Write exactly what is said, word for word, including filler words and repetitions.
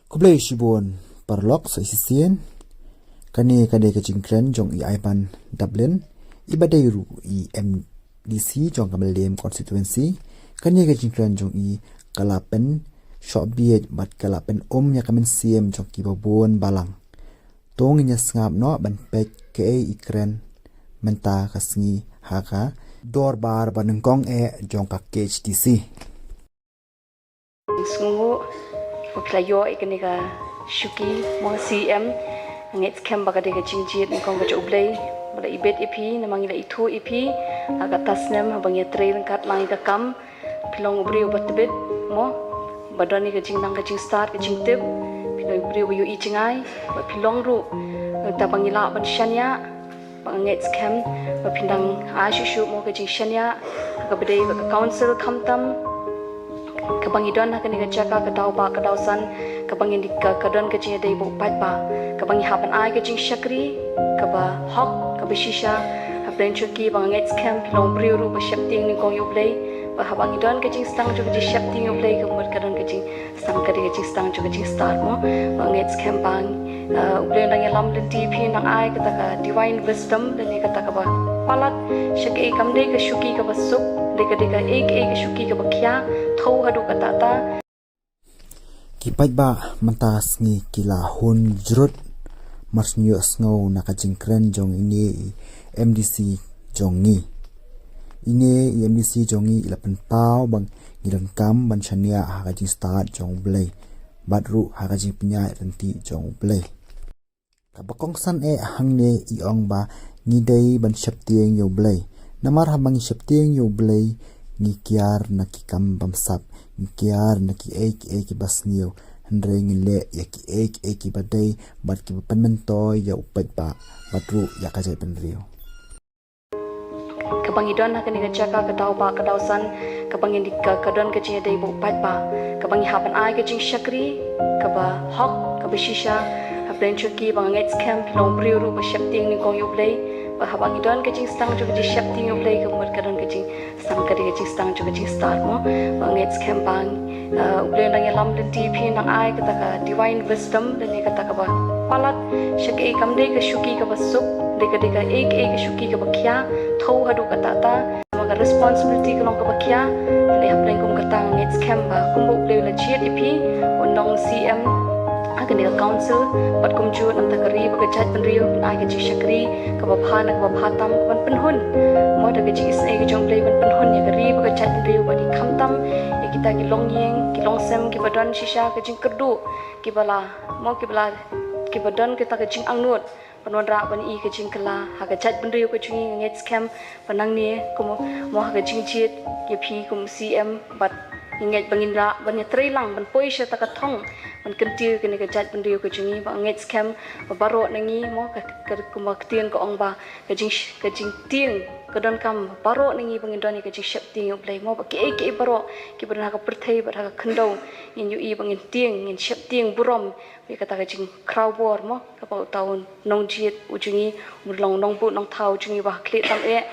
Khublei shibun paralok sa shisien. Kane ka dei ka jingkren jong i Ivan Dublin, i ba dei ruh i M D C jong ka Mylliem constituency. Kane ka jingkren jong i ka la pynshoh bieit bad ka la pyn-um ïa ka mynsiem jong ki babun balang. To ngin ïa sngap noh ban peit kaei i kren mynta ka sngi ha ka dorbar ba nyngkong eh jong ka K H D C. Sngewnguh ba phi la ïoh ïa kane ka shuki mo C M. Nga ngeit skhem ba ka dei ka jingjied nyngkong ka jong U Blei ba la ibit ïa phi, namar ngi la ithuh ïa phi ha kata snem haba ngi ïatrei ryngkat lang ïa ka kam. Phi long u briew ba tbit mo, ba don ïa ka jingnang ka jingstad ka jingtip. Phi long u briew ba ïohi jngai, ba phi long ruh nangta ba ngi lah ban shaniah. Ba nga ngeit skhem ba phin dang ai shuh shuh mo ka jingshaniah ha kaba dei bad ka council, khamtam kaba ngi don ha kane ka jaka, ka daw ba ka daw san, kaba ngi ka, ka don ka jingïadei bad u paidbah, kaba ngi hap ban ai ka jingshakri kaba hok, kaba shisha hapdeng jong ki. Ba nga ngeit skhem phi long u briew ruh ba sheptieng nyngkong ïa U Blei, ba haba ngi don ka jingsdang jong ka jingsheptieng ïa U Blei, ka mut ka don ka jing sdang, ka dei ka jingsdang jong ka jingstad mo. Ba nga ngeit skhem ba, eh, U Blei un dang ïalam lynti ïa phi, un dang ai kata ka divine wisdom lane kata kaba palat sha kaei, kam dei ka shuki kaba suk, dei ka, dei kaei kaei ka shuki kaba khia, thew haduh katta katta. Ki paidbah mynta sngi ki la hun jrut mar shu ïohsngew na ka jingkren jong ine i M D C jong ngi. Ine i M D C jong ngi i la pynpaw ba ngi donkam ban shaniah ha ka jingstad jong U Blei bad ruh ha ka jingpynïaid lynti jong U Blei. Kaba kongsan eh hangne i ong ba ngi dei ban sheptieng ïa U Blei. Namar haba ngi sheptieng ïa U Blei, ngi kiar na ki kam bamsap, ngi kiar na kiei kiei kiba sniew, hynrei ngin leh ïa kiei kiei kiba dei bad kiba pynmyntoi ïa u paidbah bad ruh ïa ka jaitbynriew. Kaba ngi don ha kane ka jaka, ka daw ba ka daw san, kaba ngi ka, ka don ka jingïadei bad u paidbah, kaba ngi hap ban ai ka jingshakri kaba hok, kaba shisha hapdeng jong ki. Ba nga ngeit skhem phi long u briew ruh ba sheptieng nyngkong ïa U Blei, ba haba ngi don ka jingsdang jong ka jingsheptieng ïa U Blei, ka mut ka don ka jing sdang, ka dei ka jingsdang jong ka jingstad mo. Ba nga ngeit skhem ba, eh, U Blei un dang ïalam lynti ïa phi, un dang ai kata ka divine wisdom lane kata kaba palat sha kaei, kam dei ka shuki kaba suk, dei ka, dei kaei kaei ka shuki kaba khia, thew haduh katta katta. Namar ka responsibility ka long kaba khia. Lane hapdeng kum kata nga ngeit skhem ba kumba U Blei u la jied ïa phi ban long C M ha kane ka council, bad kumjuh nangta ka ri bad ka jaitbynriew, phin ai ka jingshakri kaba bha na kaba bha tam, ban pynhun mo da ka jingisynei ka jong U Blei, ban pynhun ïa ka ri bad ka jaitbynriew bad i, khamtam ïa kita ki longïing ki longsem kiba don shisha ka jingkyrduh, kiba la mo, kiba la, kiba don kita ka jingangnud ban wanrah ban ïoh ïa ka jingkylla ha ka jaitbynriew ka jong ngi. Nga ngeit skhem ba nangne kum mo ha ka jingjied ïa phi kum C M, bad nga ngeit ba ngin lah ban ïatrei lang, ban poi sha kata ka thong ban kyntiew ïa kane ka jaitbynriew ka jong ngi. Ba nga ngeit skhem ba baroh na ngi mo, ka, ka, kumba ka ktien ka ong ba ka jing, ka jingtieng ka donkam baroh na ngi, ba ngin don ïa ka jingsheptieng ïa U Blei mo, ba kiei kiei baroh kiba don ha ka pyrthei bad ha ka khyndew, ngin ïohi ba ngin tieng, ngin sheptieng burom ïa kata ka jingkhraw bor mo, kaba uta u nongjied u jong ngi, u long nongbuh nongthaw u jong ngi ba ha khlieh tam eh,